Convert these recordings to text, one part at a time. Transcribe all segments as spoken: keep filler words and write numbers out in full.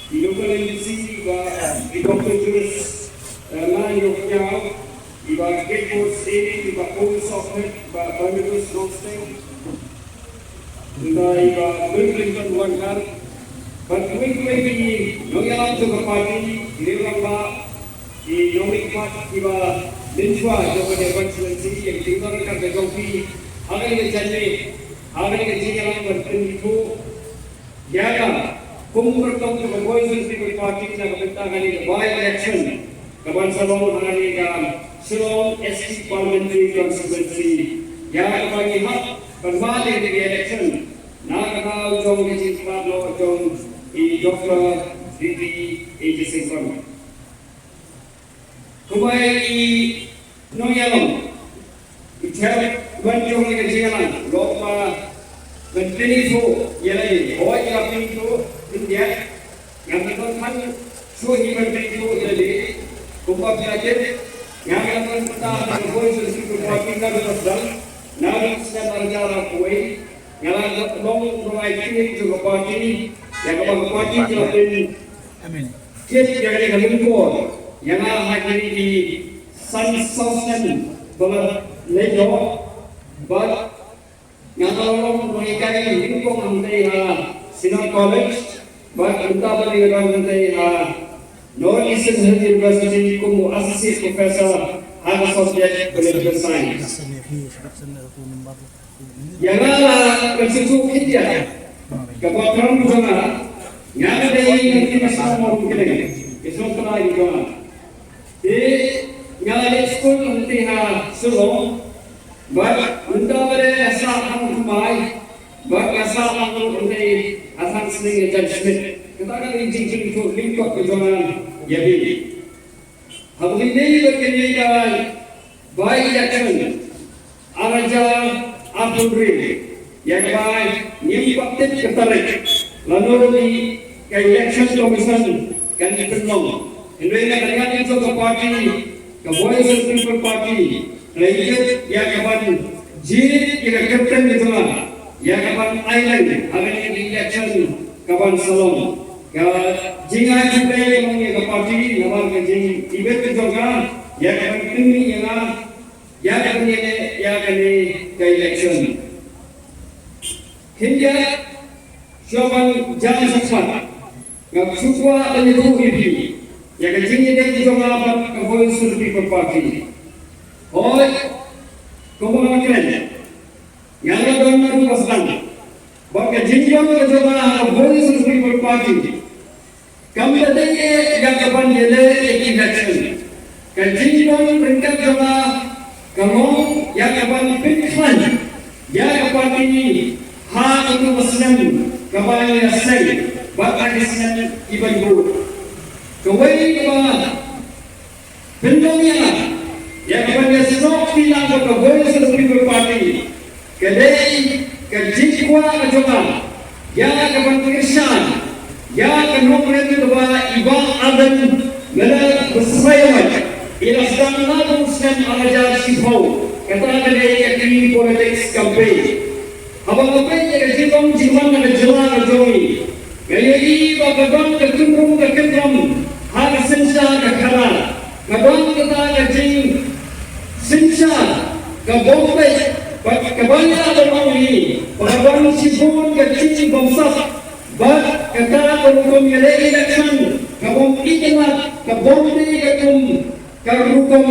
I local M D C, i ba, i Doctor Julius, eh, Ngan Ïoh Kyaw, i ba Kate Borse, i ba Kong Sohphet, i ba Barnabas Nongsteng, i ba, i ba Bill Clinton Wankhar, bad kiwei kiwei ki nongïalam jong ka party, i Riew Rangbah, i nongmihpat, i ba Lyngdoh jong ka constituency, ïa ki jingdon ryngkat ka jong phi ha kane ka jingïalam, ha kane ka jingïalam ban pynithuh ïa ka kum ka kyrtong jong ka Voice of the People Party na ka bynta kane ka by-election kaban sa long ha kane ka Shillong East Parliamentary Constituency, ïa kaba ngi hap ban mad ïa kane ka election na ka daw jong ka jingpynlong jong i Doctor Ricky A J Syngkon. Kumba i nongïalam, i chair ban jong ka jingïalang, long ba ban pynithuh ïa lade, hooid, ïa pynithuh khyndiat, ngam don than shuh hi ban pynithuh ïa lade. Kumba phi la tip, ngam don than, ka Voice of the People Party na ka sdang, na ka sdang ar hajar arphew wei, nga la long ruh ai tieng jong ka party, ïa kaba ka party ka la pyn Amen. Kit ïa kane ka lyngkor, ïa nga ha kine ki san saw snem ba la leit noh, bad nga la long nonghikai lyngkor hangtei ha Synod College, bad mynta pat nga dang hangtei ha North Eastern Hill University kum u Associate Professor ha ka subject Political Science. Ïa nga la ka shisha khyndiat. Ka background jong nga, nga dei ngan ïa ka shnong Mawryngkneng, ka shnong trai jong nga. Te nga leit skul hangtei ha Shillong, bad mynta pat nga sah hangtei, bad nga sah hangtei ha Thangsning ïa Jan Schmidt. Kata ka dei jingpynithuh lyngkot ka jong nga ïa phi. Haba ngi dei bad kane ka by-election ar hajar arphew hynriew, ïa kaba ngim pat tip ka tarik lano ruh ka Election Commission kan pynlong. Hynrei na ka liang jong ka party ka Voice of the People Party, ka la ïeit ïa kaban jied ïa ka kyrteng ka jong nga, ïa kaban aileng ha kane ka election kaban sa long. Ka jingai khublei ka long ïa ka party namar ka jingibit ka jong ka ïa ka ban pynmih ïa nga ïa ka ban ïaleh ïa kane ka election. Khyndiat, shuwa ban jam shakhmat, nga shu kwah ban ïathuh ïa phi ïa ka jingïadei ka jong nga bad ka Voice of the People Party. Hooid, kumba nga kren, nga la don naduh ba sdang. Bad ka jingdon ka jong nga ha ka Voice of the People Party kam da dei ïa kaban ïaleh ïa ki election. Ka jingdon ryngkat jong nga ka long ïa kaban pynkhlaiñ ïa ka party ha kano ka snem kaba ngi la seng bad ha ki snem kiban bud. Kawei kaba pynlong ïa nga ïa kaban ïasnoh kti lang bad ka Voice of the People Party ka dei ka jingkwah ka jong nga ïa kaban kyrshan ïa ka nongrim kaba i Bah Ardent Miller Basaiawmoit i la sdang naduh u snem ar hajar shiphew. Kata ka dei ka kti politics campaign. Haba nga peit ïa ka jinglong jingman na ka jylla ka jong ngi, nga ïohi ba ka don ka kynrum ka kynrum ha ka synshar ka khadar. Ka don kata ka jingsynshar ka bym beit bad kaba ngi la ong hi ba ka don shibun ka jingbymsap bad kata ka rukom ïaleh election ka bym itynnad, ka bym dei ka kum ka rukom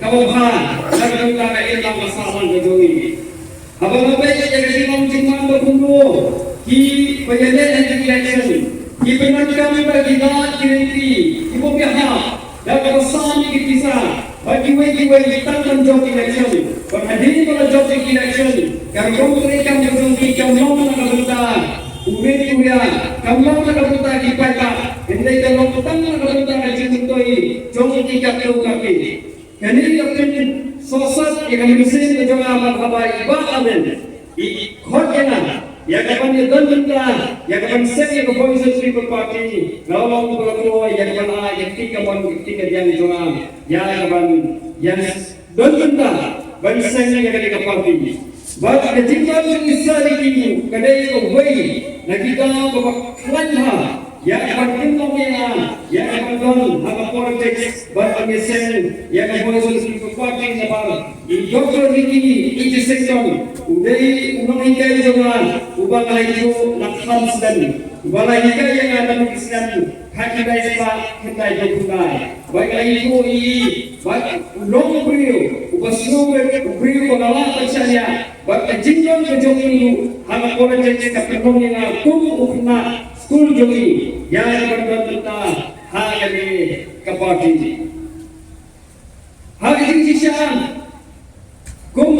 kaba bha na ka bynta ka imlang ka sahlang ka jong ngi. Haba nga peit ïa ka jinglong jingman ba kumno kiba ïaleh ha ki election, ki pyndonkam da ki lad ki lynti, ki bym ïahap da kaba san ïa ki pisa bad kiwei kiwei tang ban jop election. Bad hadien ba la jop ïa ki election, ka rukom treikam ka jong ki kam long na ka bynta u rit u riang, kam long na ka bynta ki paidbah, hynrei ka long tang na ka bynta ka jingmyntoi jong ki katto katne. Kane ka pynsohsat ïa ka mynsiem ka jong nga bad haba i Bah Ardent i khot ïa nga ïa kaban ïadon bynta, ïa kaban seng ïa ka Voice of the People Party, nga ong ba nga kwah ïa kaban ai ka kti kamon ka kti kadiang jong nga ïa kaban ïadon bynta ban seng ïa kane ka party. Bad ka jingdon jong i Sir Ricky ka dei kawei na ki daw kaba khlaiñ bha ïa ka ban pynlong ïa nga ïa ka ban don ha ka politics bad ban ïaseng ïa ka Voice of the People Party. Namar i Doctor Ricky H Sengkon u dei u nonghikai jong nga uba nga la ïathuh na ka kham snem, uba la hikai ïa nga na ka snem khatkhyndai spah khyndaiphew khyndai. Bad nga la ïathuh ïa i bad u long u briew uba sngewbha, u briew uba nga lah ban shaniah. Bad ka jingdon ka jong i ruh ha ka politics ka pynlong ïa nga kum u khynnah skul jong i ïa ka ban don bynta ha kane ka party. Ha ka jingshisha kum